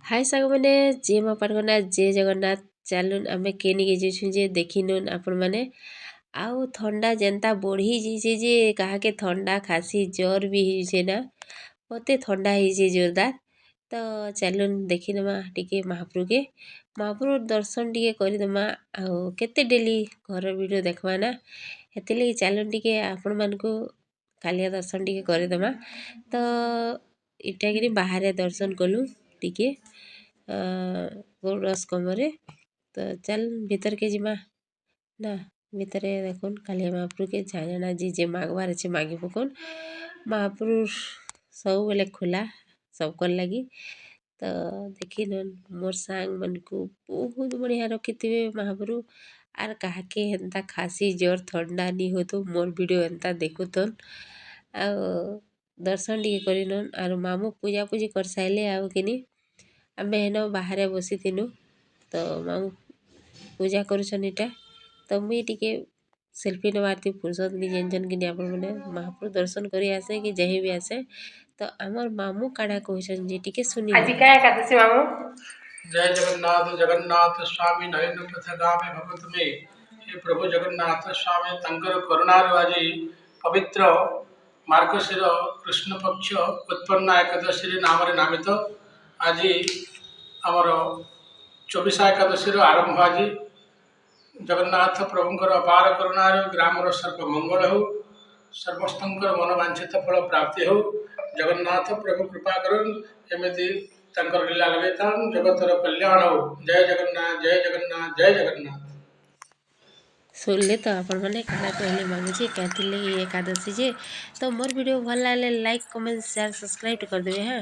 High ସାଙ୍ଗମାନେ, ଜୟ ମା ପାଟଗନା, ଜୟ ଜଗନ୍ନାଥ। ଚାଲୁନ୍, ଆମେ କେନିକେ ଯାଉଛୁଁ ଯେ ଦେଖିନୁନ୍ ଆପଣମାନେ। ଆଉ ଥଣ୍ଡା ଯେନ୍ତା ବଢ଼ି ଯାଇଛେ ଯେ କାହାକେ ଥଣ୍ଡା, ଖାସି, ଜର୍ ବି ହେଇଛେ ନା। ମତେ ଥଣ୍ଡା ହେଇଛେ ଜୋରଦାର। ତ ଚାଲୁନ୍, ଦେଖିନେମା ଟିକେ ମହାପ୍ରଭୁକେ, ମହାପ୍ରଭୁ ଦର୍ଶନ ଟିକେ କରିଦେମା। ଆଉ କେତେ ଡେଲି ଘର ଭିଡ଼ିଓ ଦେଖ୍ମା ନା, ହେଥିର୍ଲାଗି ଚାଲୁନ୍, ଟିକେ ଆପଣମାନଙ୍କୁ କାଲିଆ ଦର୍ଶନ ଟିକେ କରିଦେମା। ତ ଇଟା କିନି ବାହାରେ ଦର୍ଶନ କଲୁ ଟିକେ ରସ କମରେ। ତ ଚାଲ୍, ଭିତରକେ ଯିମା ନା। ଭିତରେ ଦେଖୁନ୍, କାଳିଆ ମହାପ୍ରଭୁକେ ଯାହା ଜାଣା ଯେ ଯେ ମାଗବାର୍ ଅଛି ମାଗି ପକଉନ୍। ମହାପ୍ରଭୁ ସବୁବେଲେ ଖୋଲା ସବକର୍ ଲାଗି। ତ ଦେଖିନୁନ୍, ମୋର୍ ସାଙ୍ଗମାନଙ୍କୁ ବହୁତ ବଢ଼ିଆ ରଖିଥିବେ ମହାପ୍ରଭୁ। ଆର୍ କାହାକେ ହେନ୍ତା ଖାସି, ଜର୍, ଥଣ୍ଡା ନି ହଉଥଉ, ମୋର୍ ଭିଡ଼ିଓ ଏନ୍ତା ଦେଖୁଥନ୍। ଆଉ ଦର୍ଶନ ଟିକେ କରିନୁନ୍। ଆରୁ ମାମୁଁ ପୂଜାପୂଜି କରିସାରିଲେ ଆଉ କିନି ଆମେ ହେନ ବାହାରେ ବସିଥିନୁ। ତ ମାମୁଁ ପୂଜା କରୁଛନ୍ ଇଟା, ତ ମୁଇଁ ଟିକେ ସେଲ୍ଫି ନେବାର୍ ଥି ଫୁର୍ସତ୍ ନି ଜାନିଛନ୍ କିନି ଆପଣମାନେ। ମହାପ୍ରଭୁ ଦର୍ଶନ କରି ଆସେ କି ଯାହିଁ ବି ଆସେ। ତ ଆମର୍ ମାମୁଁ କାଣା କହୁଛନ୍ ଯେ ଟିକେ ଶୁନି। ଆଜି କାଁ ଏକାଦଶୀ ମାମୁଁ? ଜୟ ଜଗନ୍ନାଥ। ଜଗନ୍ନାଥ ସ୍ୱାମୀ ନୟନ ପଥଗାମୀ ଭବତୁ ମେ। ହେ ପ୍ରଭୁ ଜଗନ୍ନାଥ ସ୍ୱାମୀ, ତାଙ୍କର କରୁଣାରୁ ଆଜି ପବିତ୍ର ମାର୍ଗଶିର କୃଷ୍ଣପକ୍ଷ ଉତ୍ପନ୍ନା ଏକାଦଶୀରେ ନାମରେ ନାମିତ ଆଜି ଆମର ଚବିଶା ଏକାଦଶୀର ଆରମ୍ଭ ଆଜି। ଜଗନ୍ନାଥ ପ୍ରଭୁଙ୍କର ଅପାର କରୁଣାରୁ ଗ୍ରାମର ସର୍ବ ମଙ୍ଗଳ ହେଉ, ସମସ୍ତଙ୍କର ମନବାଞ୍ଛିତ ଫଳ ପ୍ରାପ୍ତି ହେଉ। ଜଗନ୍ନାଥ ପ୍ରଭୁ କୃପା କରୁନ୍, ଏମିତି ତାଙ୍କର ଲୀଳା ଲଗେଇଥାନ୍, ଜଗତର କଲ୍ୟାଣ ହେଉ। ଜୟ ଜଗନ୍ନାଥ, ଜୟ ଜଗନ୍ନାଥ, ଜୟ ଜଗନ୍ନାଥ। ଶୁଣିଲେ ତ ଆପଣମାନେ, କାଣା କହିଲେ ମାମୁଁ ଯେ, କାଏଁଥିର୍ ଲାଗି ଏକାଦଶୀ ଯେ। ତ ମୋର୍ ଭିଡ଼ିଓ ଭଲ୍ ଲାଗଲେ ଲାଇକ୍, କମେଣ୍ଟ, ସେୟାର, ସବସ୍କ୍ରାଇବ୍ କରିଦେବେ। ହଁ।